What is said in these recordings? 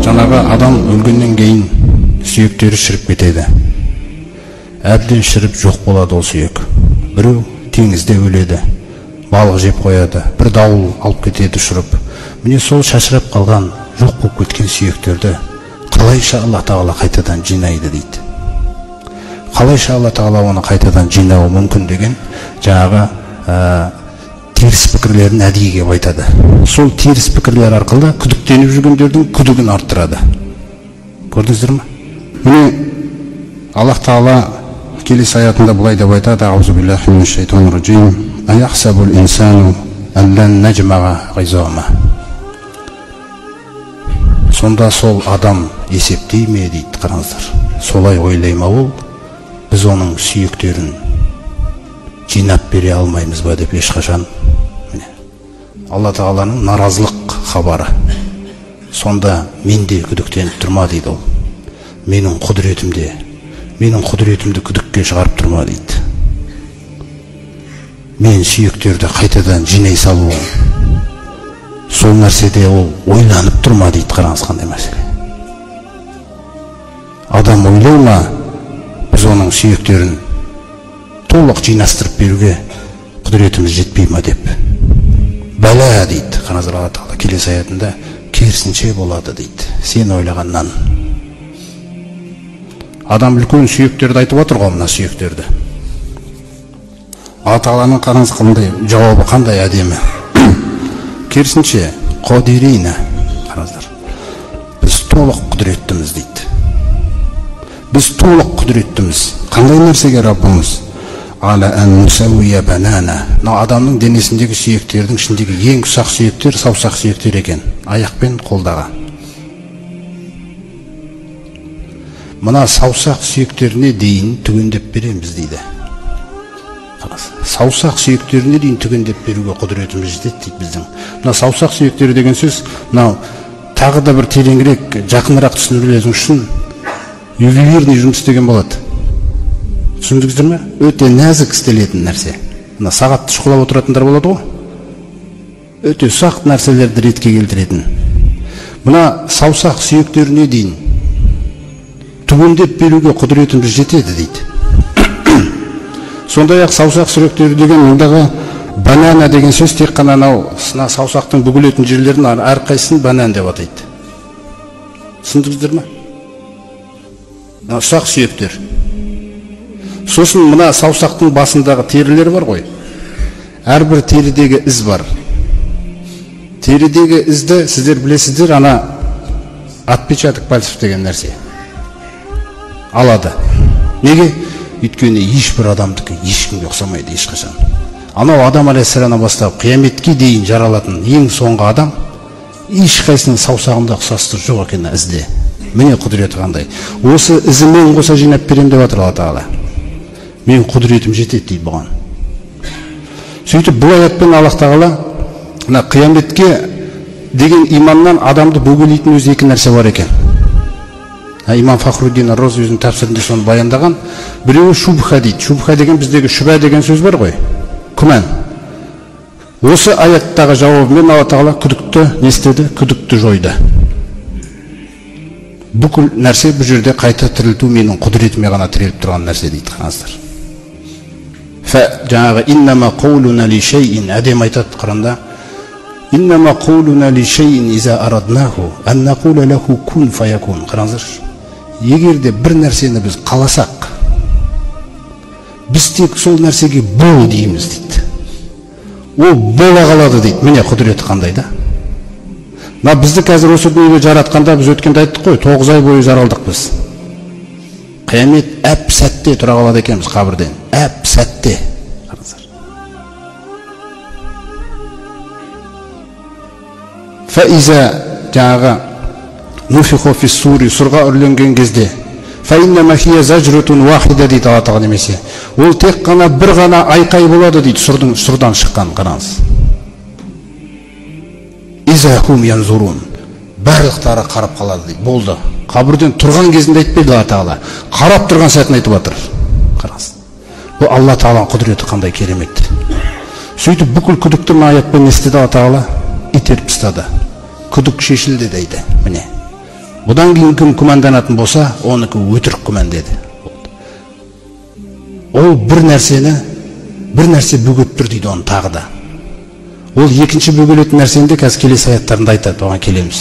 Жаңағы адам өлгеннен кейін сүйектері шіріп кетеді. Әбден шіріп жоқ болады ол сүйек. Біреу теңізде өледі, балық жеп қояды, бір дауыл алып кетеді ұшырып. Міне сол шашырап қалған, жоқ болып кеткен сүйектерді қалайша Алла Тағала қайтадан жинайды дейді. Қалайша Алла Тағала оны қайтадан жинауы мүмкін деген жаңағы теріс пікірлерін әдейі келіп айтады. Сол теріс пікірлер арқылы күдіктеніп жүргендердің күдігін арттырады. Көрдіңіздер ме? Міне Аллах Тағала келесі аятында былай деп айтады: Аузу биллахи минаш шайтанир ражим. Аяхсабул инсану аллан нажмаға ғизама. Сонда сол адам есептей ме дейді, қараңыздар. Солай ойлай ма ол? Біз оның сүйектерін жинап бере алмаймыз ба деп ешқашан. Міне Алла Тағаланың наразылық хабары. Сонда мен де күдіктеніп тұрма дейді ол. Менің құдіретімде, менің құдіретімді күдікке шығарып тұрма дейді. Мен сүйектерді қайтадан жинай салуым, сол нәрседе ол ойланып тұрма дейді. Қараңыз, қандай мәселе. Адам ойлай ма, біз оның сүйектерін толық жинастырып беруге құдіретіміз жетпей ма деп. Бәлә дейді. Қараңыздар, Алла Тағала келесі аятында керісінше болады дейді, сен ойлағаннан. Адам үлкен сүйектерді айтып отыр ғой, мына сүйектерді. Алла Тағаланың қараңыз қандай жауабы, қандай әдемі. Керісінше, қадирина, қараңыздар, біз толық құдіреттіміз дейді. Біз толық құдіреттіміз. Қандай нәрсеге Раббымыз? Ала ан нусауия банана. Мына адамның денесіндегі сүйектердің ішіндегі ең ұсақ сүйектер саусақ сүйектер екен, аяқ пен қолдағы. Мына саусақ сүйектеріне дейін түгендеп береміз дейді. Саусақ сүйектеріне дейін түгендеп беруге құдіретіміз жетеді дейді біздің. Мына саусақ сүйектері деген сөз, мынау тағы да бір тереңірек, жақынырақ түсіндірілетін үшін ювелирный жұмыс деген болады. Түсіндіңіздер ме? Өте нәзік істелетін нәрсе. Мына сағатты шұқылап отыратындар болады ғой. Өте ұсақ нәрселерді ретке келтіретін. Мына саусақ сүйектеріне дейін түгендеп беруге құдіретіміз жетеді дейді. Сондай-ақ саусақ сүйектері деген мұндағы банана деген сөз тек қана анау саусақтың бүгілетін жерлерін әрқайсысын банан деп атайды. Түсіндіңіздер ме? Мына ұсақ сүйектер. Сосын мына саусақтың басындағы терілер бар ғой. Әрбір терідегі із бар. Терідегі ізді сіздер білесіздер, ана отпечаток пальцев деген нәрсе алады. Неге? Өйткені ешбір адамдікі ешкімге ұқсамайды ешқашан. Анау Адам алейхиссаламнан бастап қияметке дейін жаралатын ең соңғы адам, ешқайсының саусағында ұқсастық жоқ екен ізде. Міне құдіреті қандай. Осы ізімен қоса жинап беремін деп жатыр Алла Тағала. Мен құдіретім жетеді дейді бұған. Сөйтіп бұл аятпен Аллах Тағала мына қияметке деген иманнан адамды бөгелейтін өзі екі нәрсе бар екен. Имам Фахруддин ар-Рази өзінің тәпсірінде соны баяндаған. Біреуі шубха дейді. Шубха деген біздегі шүбә деген сөз бар ғой, күмән. Осы аяттағы жауабымен Алла Тағала күдікті не істеді? Күдікті жойды. Бүкіл нәрсе бұл жерде қайта тірілту менің құдіретіме ғана тіреліп тұрған нәрсе дейді. Қараңыздар. Жаңағы иннама қаулуна ли шейин, әдемі айтады Құранда. Иннама қаулуна ли шейин иза араднаху ан нақула лаху кун фаякун. Қараңыздар. Егер де бір нәрсені біз қаласақ, біз тек сол нәрсеге бол дейміз дейді. Ол бола қалады дейді. Міне құдіреті қандай да. Мына бізді қазір осы дүниеге жаратқанда біз өткенде айттық қой, 9 ай бойы жаралдық біз. Қиямет әп сәтте тұра қалады екенбіз қабірден. Әп сәтте. Қараңыздар. Фаиза жаңағы нуфиху фис сури, сұрға үрленген кезде, фаиннама хия зажратун вахида дейді Алла Тағала немесе. Ол тек қана бір ғана айқай болады дейді, сұрдан шыққан, қараңыз. Иза хум янзурун. Барлықтары қарап қалады дейді. Болды. Қабірден тұрған кезінде айтпайды Алла Тағала. Қарап тұрған сәтін айтып жатыр. Қараңыз. Бұл Алла Тағаланың құдіреті қандай керемет. Сөйтіп бүкіл күдікті мына аятпен не істеді Алла Тағала? Итеріп тастады. Күдік шешілді дейді. Міне. Бұдан кейін кім күмәнданатын болса, оныкі өтірік күмән деді. Ол бір нәрсені, бір нәрсе бөгеп тұр дейді оны тағы да. Ол екінші бөгелетін нәрсені де қазір келесі аяттарында айтады, оған келеміз.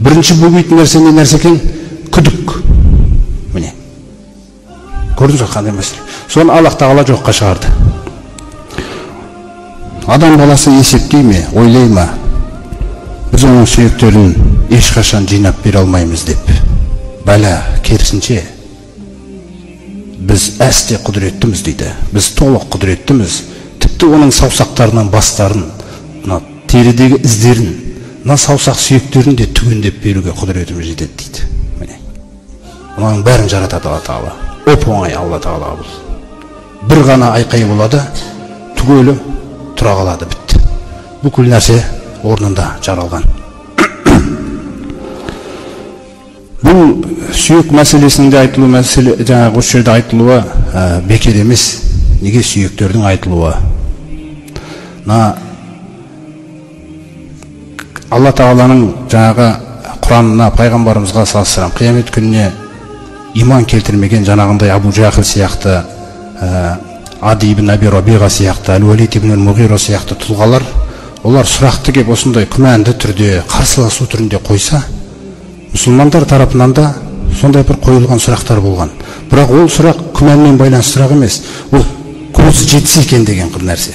Бірінші бөгейтін нәрсе не нәрсе екен? Күдік. Міне. Көрдіңіз ғой қандай мәселе. Соны Аллах тағала жоққа шығарды. Адам баласы есептей ме, ойлай ма? Біз оның сүйектерін ешқашан жинап бере алмаймыз деп. Бәлә, керісінше, біз әсте құдіреттіміз дейді. Біз толық құдіреттіміз. Тіпті оның саусақтарынан бастарын, мына терідегі іздерін, мына саусақ сүйектерін де түгендеп беруге құдіретіміз жетеді дейді. Міне. Мынаның бәрін жаратады Алла тағала. Оп-оңай Алла тағала бұл. Бір ғана айқай болады, түгелі тұра қалады, бітті. Бүкіл нәрсе орнында жаралған. Бұл сүйек мәселесінің де айтылуы, мәселе, жаңағы осы жерде айтылуы бекер емес. Неге сүйектердің айтылуы? Мына Алла тағаланың жаңағы Құранына, пайғамбарымызға салыстырам, қиямет күніне иман келтірмеген жаңағындай Абу Жахил сияқты, Ади ибн Аби Рабиға сияқты, Әл-Уалид ибн Әл-Муғира сияқты тұлғалар, олар сұрақты кеп осындай күмәнді түрде, қарсыласу түрінде қойса, мұсылмандар тарапынан да сондай бір қойылған сұрақтар болған. Бірақ ол сұрақ күмәнмен байланысты сұрақ емес, ол көзі жетсе екен деген бір нәрсе.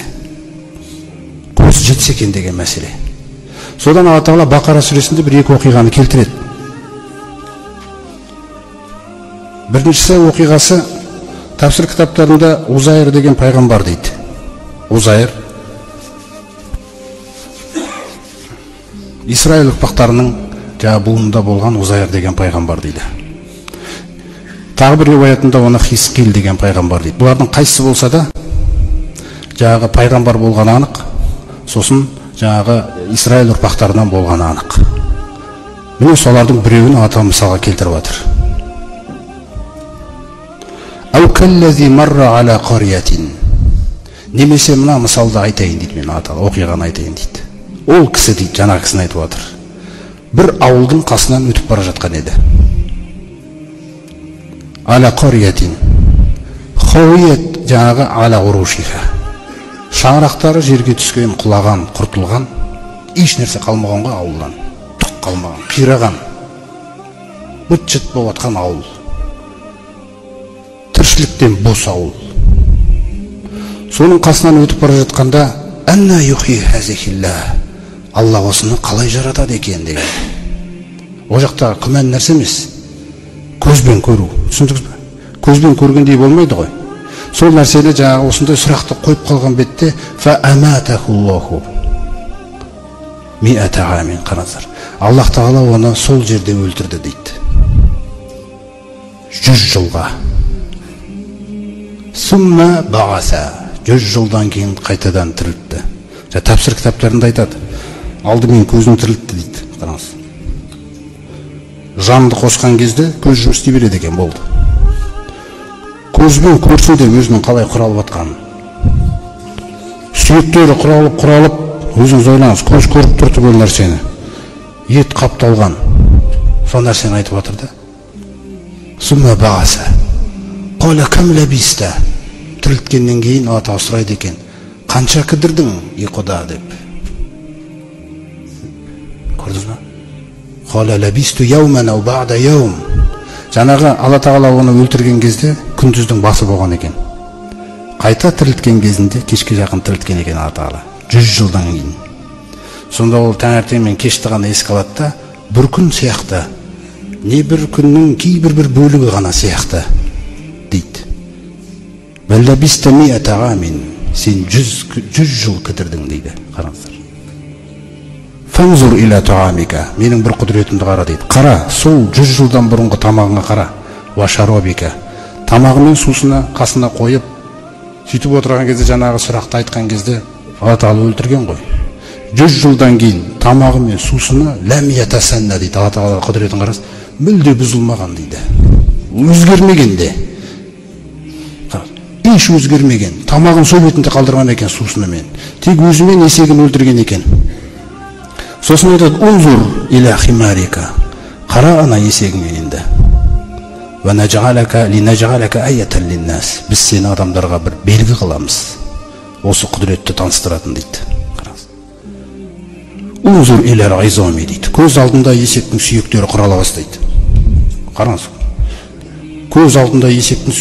Көзі жетсе екен деген мәселе. Содан Алла тағала Бақара сүресінде бір екі оқиғаны келтіреді. Біріншісі оқиғасы тәпсір кітаптарында Узайр деген пайғамбар дейді. Узайр Исраил ұрпақтарының жаңа буынында болған Узайр деген пайғамбар дейді. Тағы бір риwаятында оны Хисқил деген пайғамбар дейді. Бұлардың қайсысы болса да жаңағы пайғамбар болғаны анық, сосын жаңағы Исраил ұрпақтарынан болғаны анық. Міне солардың біреуін Алла тағала мысалға келтіріп жатыр. Әу кәлләзи марра аля қариятин. Немесе мына мысалды айтайын дейді, мен Алла тағала оқиғаны айтайын дейді. Ол кісі дейді, жаңағы кісіні айтып жатыр. Бір ауылдың қасынан өтіп бара жатқан еді. Аля қариятин. Хауият жаңағы аля урушиха. Шаңырақтары жерге түскен, құлаған, құртылған, еш нәрсе қалмаған ғой ауылдан. Түк қалмаған, қираған. Быт-шыт болып жатқан ауыл. Тіршіліктен бос ауыл. Соның қасынан өтіп бара жатқанда, «Әнна юхи хазихилла». Алла осыны қалай жаратады екен деген. Ол жақта күмән нәрсе емес. Көзбен көру. Түсіндіңіз бе? Көзбен көргендей болмайды ғой. Сол нәрсені жаңағы осындай сұрақты қойып қалған бетте фа аматахуллаху миата амин, қараңыздар. Аллах тағала оны сол жерде өлтірді дейді. 100 жылға. Сумма бағаса. 100 жылдан кейін қайтадан тірілтті. Тәпсір кітаптарында айтады. Алдымен көзін тірілтті дейді. Қараңыз. Жанды қосқан кезде көз жұмыс істей береді екен, болды. Көзбен көрсе де өзінің қалай құралып атқанын. Сүйектері құралып, өзіңіз ойлаңыз, көз көріп тұр түгел нәрсені. Ет қапталған. Сол нәрсені айтып жатыр да. Сумма бағаса. Қала кам лабиста. Тірілткеннен кейін Алла тағала сұрайды екен. Қанша кідірдің ұйқыда деп. Көрдіңіз бе? Қала лабисту яуман ау баъда яум. Жаңағы Алла тағала оны өлтірген кезде күндіздің басы болған екен. Қайта тірілткен кезінде кешке жақын тірілткен екен Алла тағала. 100 жылдан кейін. Сонда ол таңертең мен кешті ғана еске алады да, бір күн сияқты, не бір күннің кейбір бір бөлігі ғана сияқты дейді. Бәл лабиста миата амин. Сен 100 жыл кідірдің дейді. Қараңыздар. Фанзур иля таамика. Менің бір құдіретімді қара дейді. Қара, сол 100 жылдан бұрынғы тамағыңа қара. Ва шаробика. Тамағы мен сусына қасына қойып, сөйтіп отырған кезде жаңағы сұрақты айтқан кезде Алла тағала өлтірген ғой. 100 жылдан кейін тамағы мен сусыны ләм ятасанна дейді. Алла тағала құдіретін қараңыз, мүлде бұзылмаған дейді. Өзгермеген де. Еш өзгермеген. Тамағын сол бетінде қалдырған екен сусынымен. Тек өзімен есегін өлтірген екен. Сосын айтады, «Унзур иля химарика». Қара ана есегіңе енді. Біз сені адамдарға бір белгі қыламыз. Осы құдіретті таныстыратын дейді. Унзур илал изоми дейді. Көз алдында есектің сүйектері құрала бастайды. Қараңыз. Көз алдында есектің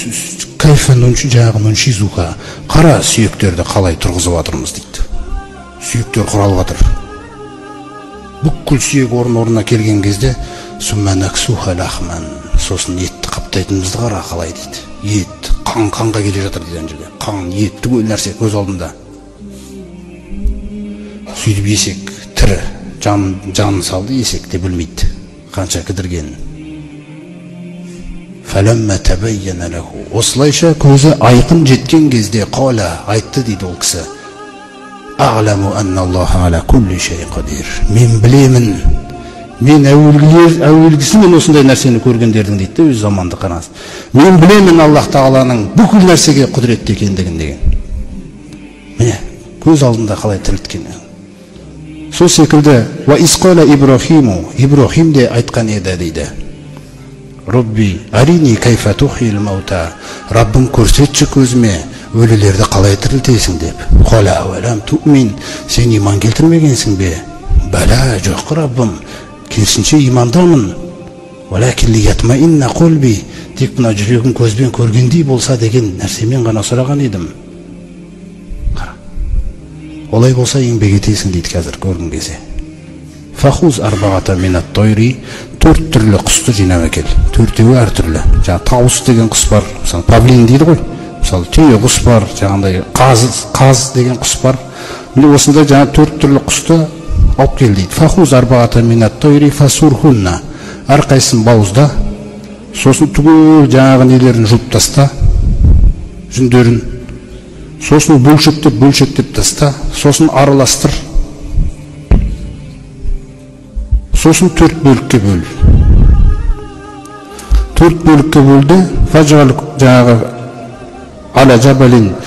кайфа жаңағы нуншизуха. Қара сүйектерді қалай тұрғызып жатырмыз дейді. Сүйектер құралып жатыр. Бүкіл сүйек орын-орнына келген кезде сумма наксуха лахман, сосын етті қаптайтынымызды қара қалай дейді. Ет қан қанға келе жатыр дейді ана жерде. Қан, ет түгел нәрсе көз алдында. Сөйтіп есек тірі, жанын салды, есек те білмейді қанша кідіргенін. Фәләммә тәбәйәнә ләһу. Осылайша көзі айқын жеткен кезде қала айтты дейді ол кісі. Ағламу анналлаха аля кулли шейин қадир. Мен білемін, мен әуелгісімен осындай нәрсені көргендердің дейді өз заманды қараңыз. Мен білемін Аллах тағаланың бүкіл нәрсеге құдіретті екендігін деген. Міне, көз алдында қалай тірілткен. Сол секілді уа исқала Ибрахиму, Ибрахим де айтқан еді дейді. Рабби арини кайфа тухил маута. Раббым көрсетші көзіме өлілерді қалай тірілтесің деп. Қала ауалам туъмин, сен иман келтірмегенсің бе? Бәлә, жоқ Раббым, керісінше имандамын. Уалакин лиятмаинна қалби, тек мына жүрегім көзбен көргендей болса деген нәрсемен ғана сұраған едім. Қара. Олай болса еңбек етесің дейді қазір көргің келсе. Фахуз арбағата минат тойри, төрт түрлі құсты жинап әкел. Төртеуі әртүрлі. Жаңа тауыс деген құс бар, мысалы павлин дейді ғой. Мысалы түйе құс бар, жаңағындай қаз деген құс бар. Міне осындай жаңа төрт түрлі құсты алып кел дейді. Фахуз арбағата минат тойри фасурхунна. Әрқайсысын бауызда, сосын түгел жаңағы нелерін жұлып таста, жүндерін. Сосын бөлшектеп бөлшектеп таста, сосын араластыр. Сосын төрт бөлікке бөл. Төрт бөлікке бөлді. Фажал жаңағы аля жабалин,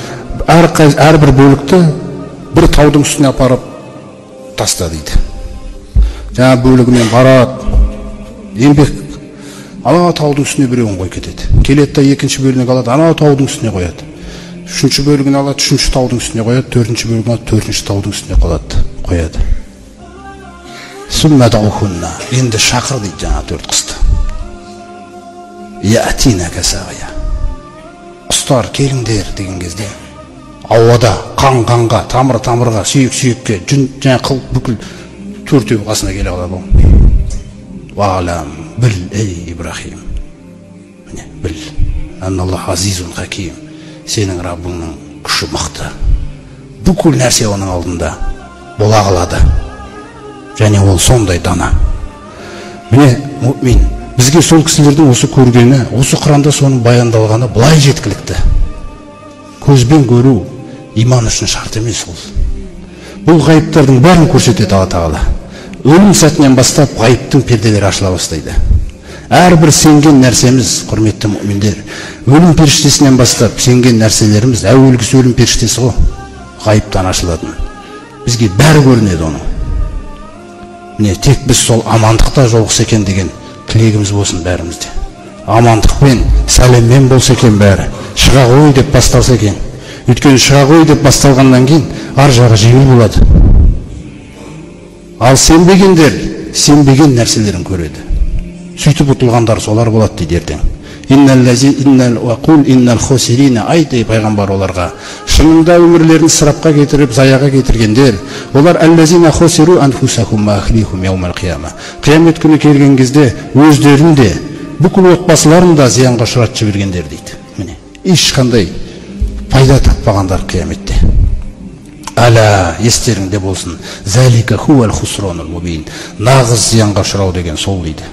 әрбір бөлікті бір таудың үстіне апарып таста дейді. Жаңа бөлігімен барады, еңбек ана таудың үстіне біреуін қойып кетеді. Келеді да екінші бөлігін алады, ана таудың үстіне қояды. Үшінші бөлігін алады, үшінші таудың үстіне қояды, төртінші бөлігін алады, төртінші таудың үстіне қояды. Сумма даухунна. Енді шақыр дейді жаңа төрт құсты. Яатинака сағия. Құстар келіңдер деген кезде ауада қан қанға, тамыр тамырға, сүйек сүйекке, жүн жаңа қыл бүкіл төртеуі қасына келе қалады. Уағлам, біл, ей Ибрахим. Міне, біл. Анналлах азизун хаким. Сенің Раббыңның күші мықты. Бүкіл нәрсе оның алдында бола қалады. Және ол сондай дана. Міне, мүмин, бізге сол кісілердің осы көргені, осы Құранда соның баяндалғаны былай жеткілікті. Көзбен көру иман үшін шарт емес ол. Бұл ғайыптардың бәрін көрсетеді Алла Тағала. Өлім сәтінен бастап ғайыптың перделері ашыла бастайды. Әрбір сенген нәрсеміз, құрметті мүминдер, өлім періштесінен бастап сенген нәрселеріміз, әуелгісі өлім періштесі ғой, ғайыптан ашылатын. Бізге бәрі көрінеді оның. Міне, тек біз сол амандықта жолықса екен деген тілегіміз болсын бәрімізде. Амандықпен, сәлеммен болса екен бәрі. Шыға ғой деп басталса екен. Өйткені шыға ғой деп басталғаннан кейін ар жағы жеңіл болады. Ал сенбегендер сенбеген нәрселерін көреді. Сөйтіп ұтылғандар солар болады дейді ертең. Айт ей пайғамбар оларға, шынында өмірлерін ысырапқа кетіріп, заяға кетіргендер, олар әллазина хосиру анфусахум ва ахлихум яумал қияма. Қиямет күні келген кезде өздерін де, бүкіл отбасыларын да зиянға ұшыратып жібергендер дейді. Міне, ешқандай пайда таппағандар қияметте. Әла, естеріңде болсын, залика хуал хусронул мубин. Нағыз зиянға ұшырау деген сол дейді.